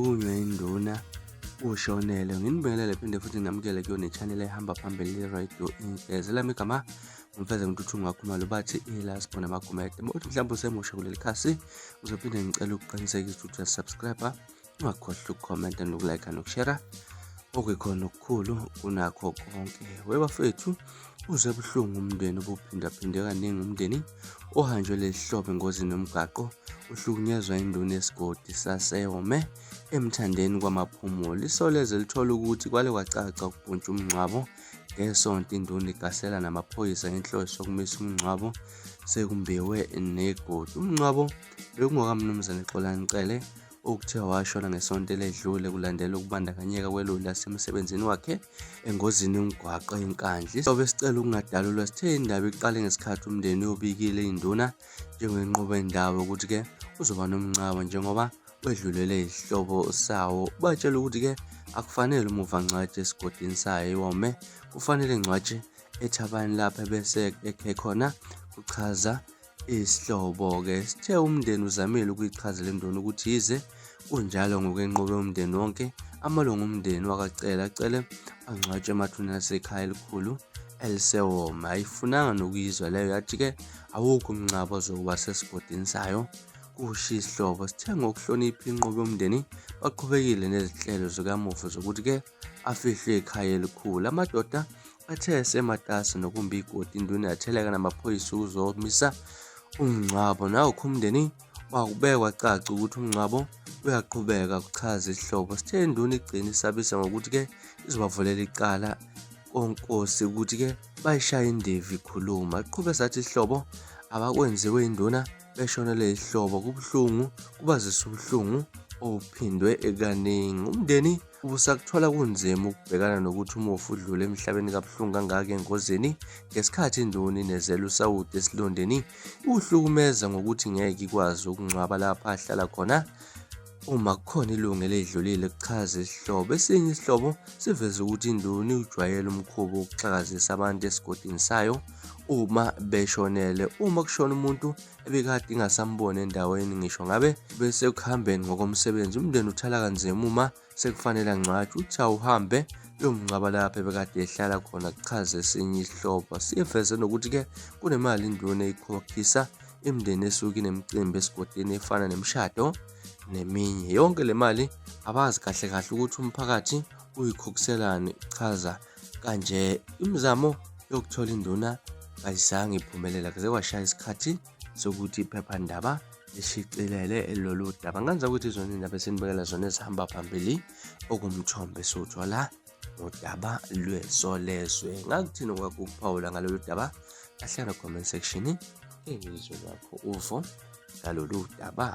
Ukuhlukunywa induna ushonele. Nginibingelele phinde futhi nginamukele kuyona i-channel ehamba phambili i-Radio Imfeze. Lami igama uMfeze Ntuthungu Wakhumalo bathi ila sibona amagumede. Uma uthi mhlawumbe usemusha kuleli khasi uzophinde ngicela ukuqinisekisa ukuthi uyasubscribe, ungakhohlwa ukukhomenta nokulike nokushera okuyikhona okukhulu kunakho konke. Webafethu uze buhlungu umndeni ubuphindaphinde kaningi umndeni ohanjwe lehlobo engozini yomgwaqo uhlukunyezwa induna yesigodi sasehome emthandeni kwamaphumulo. Isolezwe lithola ukuthi kwale kwacaca ukubhuntsha umngcwabo ngesonto induna igasela namaphoyisa ngenhloso yokumisa umngcwabo sekumbiwe negodi. Umngcwabo bekungokaMnumzane Xolani Cele okuthiwa washona ngesonto eledlule kulandela ukubandakanyeka kweloli lasemsebenzini wakhe engozini yomgwaqo eNkandla. Isihlobo esicela ukungadalulwa sithe indaba iqale ngesikhathi umndeni uyobikile induna njengenqubo endawo ukuthi-ke uzoba nomngcwabo njengoba wedlulele isihlobo sawo. Batshela ukuthi-ke akufanele umuva ngcwatshe esigodini sayo iwome, kufanele ngcwatshe ethabani lapho ebese ekhe khona, kuchaza Isihlobo-ke sithe umndeni uzamile ukuyichazela induna ukuthi yize kunjalo ngokwenqubo yomndeni wonke, amalungu omndeni wakwaCele acele angcwatshwe emathuneni asekhaya elikhulu eliseWoma. Ayifunanga nokuyizwa leyo yathi-ke awukho umngcwabo ozokuba sesigodini sayo, kusho isihlobo. Sithe ngokuhlonipha inqubo yomndeni baqhubekile nezinhlelo zikamufi zokuthi-ke afihlwe ekhaya elikhulu. Amadoda Athe esematasa nokumba igodi induna yatheleka namaphoyisa ukuzomisa umngcwabo. Nawukho umndeni wakubeka kwacaca ukuthi umngcwabo uyaqhubeka, kuchaza isihlobo. Sithe induna igcine isabisa ngokuthi-ke izobavulela icala konkosi ukuthi-ke bayishaya indiva ikhuluma. Iqhube sathi isihlobo abakwenziwe induna beshonele isihlobo kubuhlungu kubazisa ubuhlungu obuphindwe kaningi. Umndeni Ubusakuthola kunzima ukubhekana nokuthi umufi udlule emhlabeni kabuhlungu kangaka engozini ngesikhathi induna inezela usawoti esilondeni iwuhlukumeza ngokuthi ngeke ikwazi ukungcwaba lapho ahlala khona uma kukhona ilungu elidlulile, kuchaza isihlobo. Esinye isihlobo siveze ukuthi induna iwujwayele umkhuba wokuxakazisa abantu esigodini sayo uma beshonele. Uma kushona umuntu ebikade ingasamboni endaweni ngisho ngabe besekuhambeni ngokomsebenzi umndeni uthala kanzima uma sekufanele angcwatshwe uthi awuhambe uyomngcwaba lapho ebekade ehlala khona kuchaza esinye isihlobo siveze nokuthi-ke kunemali induna eyikhokhisa imindeni esuke inemicimbi esigodini efana nemishado neminye yonke le mali abazi kahle kahle ukuthi umphakathi uyikhokhiselani chaza kanje imizamo yokuthola induna kayizange iphumelela kuze kwashaya isikhathi sokuthi iphephandaba lishicilele lolu daba nganza ukuthi izona indaba esinibekela zona ezihamba phambili okumthombe esiwuthola ngodaba lwesolezwe ngakuthini okwakho ukuphawula ngalolu daba ahlala comment section engizwe lwakho uvo ngalolu daba.